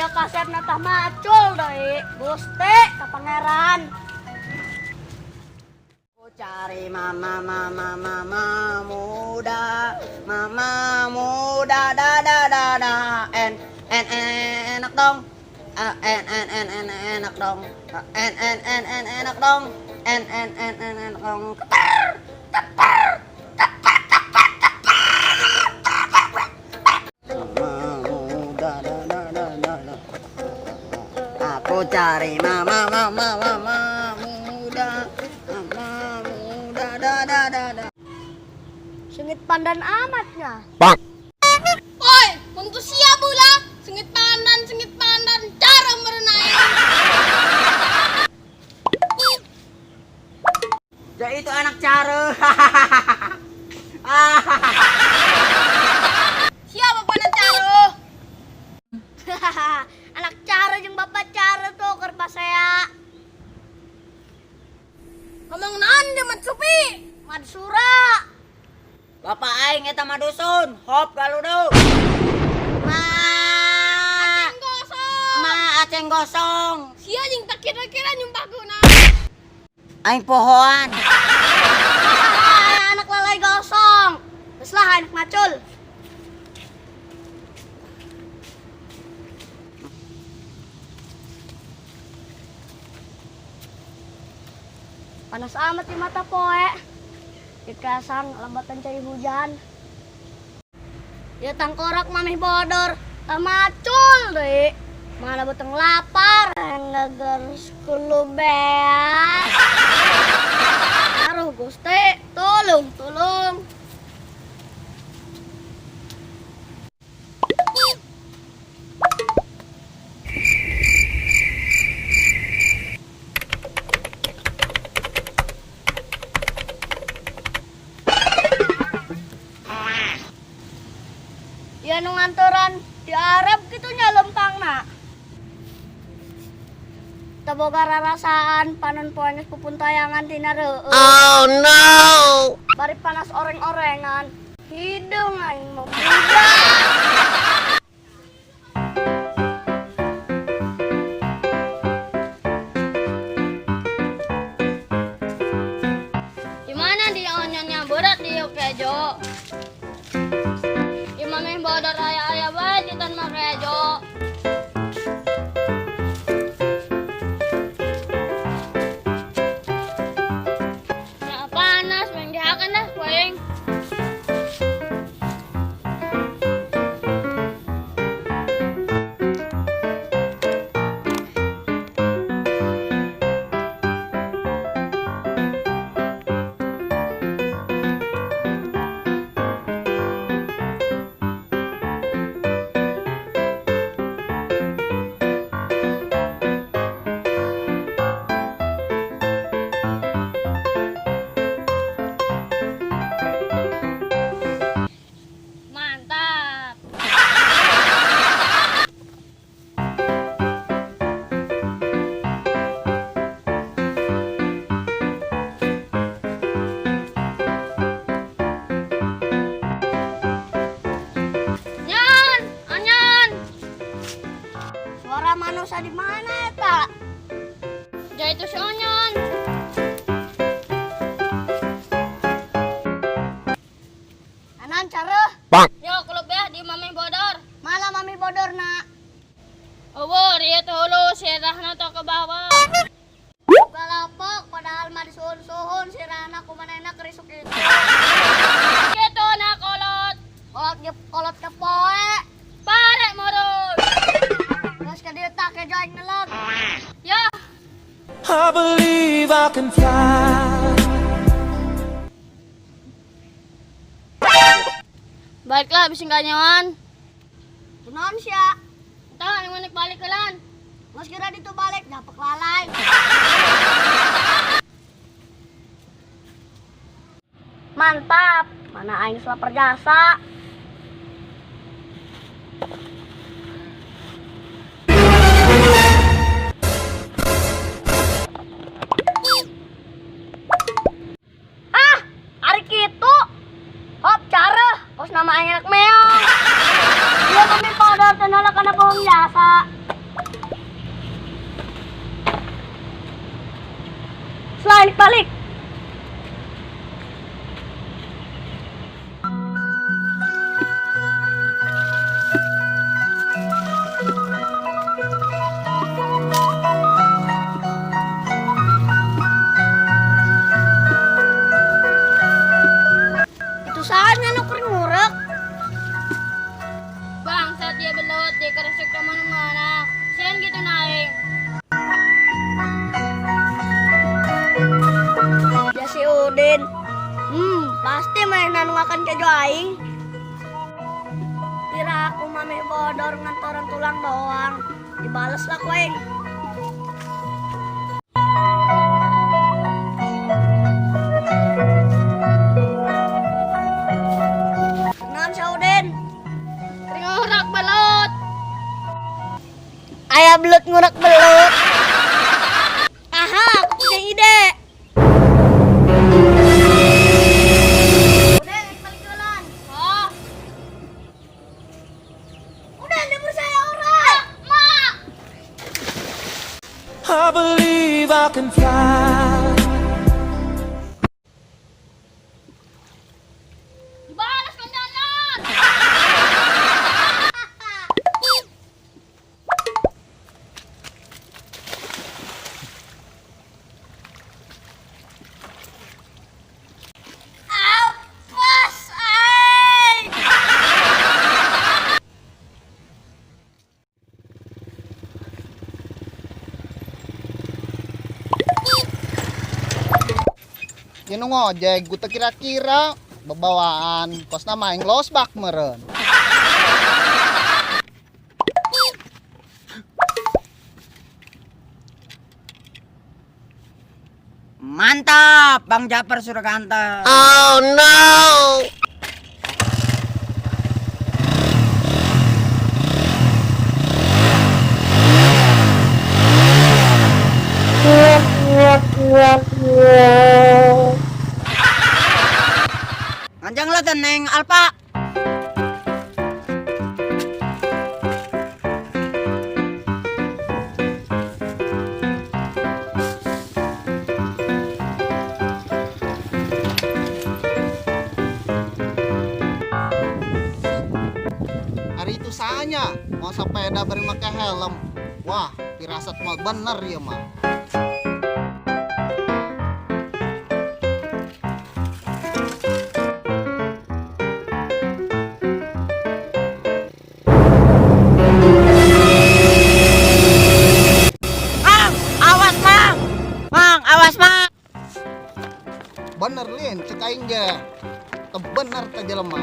Iya kasep natah macul deui. Gusti ka pangeran. Aku cari mama mama mama muda, mama muda da da da da n n enak dong. A n n n n enak dong. A n n n n enak dong. N n n n enak dong. Keter, keter, keter, keter, keter. Mama muda da da da da da. Aku cari mama mama mama muda, mama muda da da da da. Sengit pandan amatnya. Oi, untuk siapa lah? Sengit pandan, cara merenai. Ya itu anak cara. Siapa pandan cara? Anak cara jeung bapak cara tuh keur pasea. Ngomong naon dia mat supi? Madsura. Bapak aing eta mah dusun, hop galudu. Ma, Aceng gosong. ma aceng gosong. Sia jeung tak kira-kira nyumpah guna. Aing pohoan. Anak lalai gosong. Geus lah anak macul. Panas amat di mata poe. Dikasang lambatan cai hujan. Ya tangkorak mamih bodor, tah macul deui. Mana beteng lapar, ngeger kulubeas. Aduh Gusti, tolong, tolong. Ya nu ngantoran di Arab gitu nya lempangna. Teu boga rarasaan panon poe geus pupuntayangan tina reueut. Oh no. Bari panas oreng-orengan. Hidung aing mah budak. Di mana dia onyonnya berat dia kejo. Di mana yang bodor ayah-ayah bae di tanah kejo. Ya panas, main dihakan dah, kuing. Mantap. Nyan, anyan. Suara manusia di mana eta? Ja itu si Onyon. Anan cara? Yo, kalau beah di mami bodor. Malah mami bodor nak. Oh, dia tuh lu sirahna tuh ke bawah. Galapok padahal mah disuhun-suhun sirahna kumanehna kerisuk itu. Gitu nak kolot. Kolot ge kolot ke poe. Parek morot. Geus ka dieu tah kejo aing neleg. Ya. I believe I can fly. Baiklah, bisa nggak nyawan. Kunaon sia? Entah, yang mana balik ke lan. Geus kira ditu balik dapek lalai. Mantap, mana aing geus lapar jasa. Ah, ari kitu. Hop, cara. Kos nama aing anak meong. Dia mami podor teu nolak kana bohong jasa. lah balik. Itu saatnya nu keur ngurek. Bangsat dia belut, dia keresek ke mana-mana. Sian gitu naik. Ya si Udin. Pasti mainan makan kejo aing. Kira aku mame bodor ngantoran tulang doang. Dibales lah ku aing. Naon si Udin? Ngurak belut. Aya belut ngurak belut. Aha, aku punya ide. Udah, balik jalan. Oh, Udah, libur saya orang. mak. I believe I can fly. Dibalas kondangan. Awas, ay. Yun ngojek, gue kira-kira bebawaan kos nama yang losbak meren. Mantap, Bang Japar sudah ganteng. Oh no. Nganjang lah Neng Alpa. Hari itu sanya mau sepeda bari make helm. Wah, firasat mal bener ya mah. Mang, awas Mang. Mang, awas Mang. Bener lin, cek aing ge. Teu bener teh jelema.